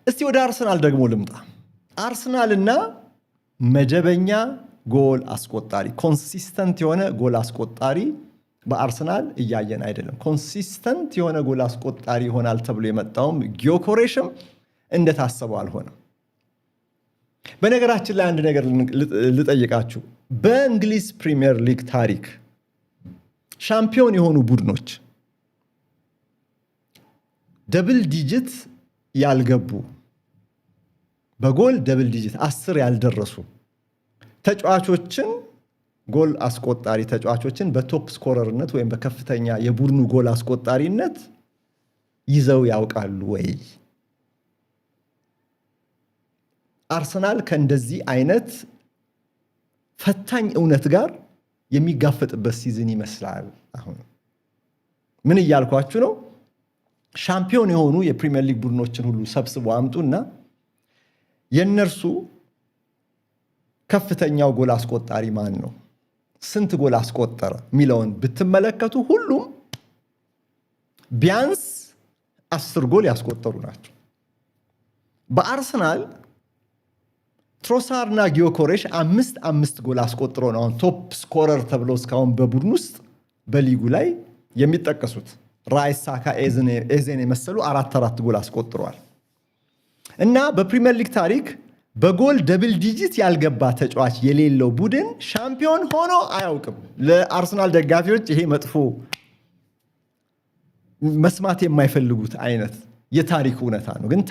እስቲ ወደ አርሰናል ደግሞ ልምጣ። አርሰናልና መደበኛ ጎል አስቆጣሪ፣ consistent የሆነ ጎል አስቆጣሪ በአርሰናል እያየን አይደለም። Consistent የሆነ ጎል አስቆጣሪ ይሆናል ተብሎ የመጣውም ጊዮኮሬሽም እንደታሰበው አልሆነም። በነገራችን ላይ አንድ ነገር ልጠይቃችሁ። በእንግሊዝ ፕሪሚየር ሊግ ታሪክ ሻምፒዮን የሆኑ ቡድኖች double digit ያልገቡ፣ በጎል double digit 10 ያልደረሱ ተጫዋቾችን፣ ጎል አስቆጣሪ ተጫዋቾችን በ top scorer ነት ወይም በከፍተኛ የቡድኑ ጎል አስቆጣሪነት ይዘው ያውቃሉ ወይ? አርሰናል ከእንደዚህ አይነት ፈታኝ እውነት ጋር የሚጋፈጥበት season ይመስላል። አሁን ምን እያልኳችሁ ነው? ሻምፒዮን የሆኑ የፕሪሚየር ሊግ ቡድኖችን ሁሉ ሰብስቦ አምጡና የእነርሱ ከፍተኛው ጎል አስቆጣሪ ማን ነው፣ ስንት ጎል አስቆጠረ የሚለውን ብትመለከቱ ሁሉም ቢያንስ 10 ጎል ያስቆጠሩ ናቸው። በአርሰናል ትሮሳር እና ጊዮኮሬሽ አምስት አምስት ጎል አስቆጥሮ ነው አሁን top scorer ተብሎ እስካሁን በቡድን ውስጥ በሊጉ ላይ የሚጠቀሱት። ራይስ፣ ሳካ፣ ኤዜን የመሰሉ አራት አራት ጎል አስቆጥረዋል። እና በፕሪሚየር ሊግ ታሪክ በጎል double digit ያልገባ ተጫዋች የሌለው ቡድን ሻምፒዮን ሆኖ አያውቅም። ለአርሰናል ደጋፊዎች ይሄ መጥፎ፣ መስማት የማይፈልጉት አይነት የታሪክ እውነታ ነው ግን